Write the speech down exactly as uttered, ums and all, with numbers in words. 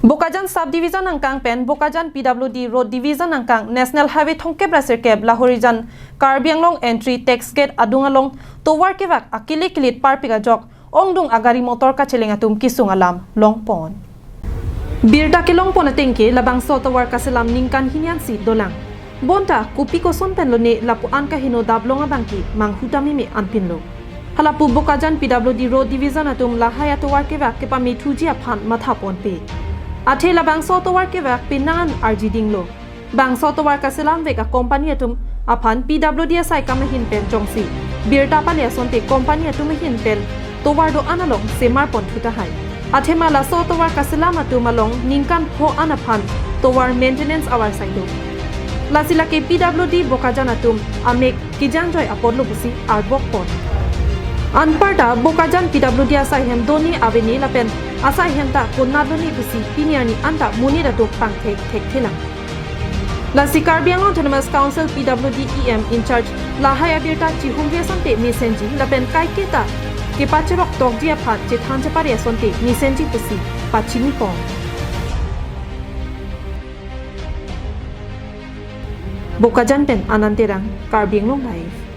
Bokajan Sub Division angkang pen Bokajan P W D Road Division angkang National Highway thomkep ra sirkep Lahorijan Karbi Anglong entry tax gate adung along tovar kevak akili kilit parpik ajok ongdung agari motor kacheleng atum kesung alam longpon. Birta kelongpon atengke labangso tovar kaselam ningkan hini ansi dolang. Bonta kopi koson pen lone lapu-an kaheno dablong abangke manghu ta meme anpinlo. Halapu Bokajan P W D Road Division atum lahai atovar kevak kepamethuji aphan mathaponpe. Athe labangso tovar kevak penang an arjidinglo. Bangso tovar kaselamvek a-company atum aphan P W D asai kam ahin pen jongsi birta pale asonte company atum ahin pen tovar do-an along semarponthu tahai. Athema laso tovar kaselam atum along ningkan pho an aphan tovar maintenance avarsai do. Lasi lake P W D Bokajan atum amek kejangjoi apotlo pusi arbokpon. Anparta Bokajan P W D asai hem done avene lapen asai hem ta konat lone pusi pini arni anta monit atum pangthek thekthelang. Lasi Karbi Anglong Autonomous Council P W D E M in charge lahai abirta chihumve asonte mesenji lapen kaiketa kepacherok tokji aphan chethan chepare asonte mesenji pusi pachinipon. Bokajan pen Anand Terang, Karbi Anglong Live.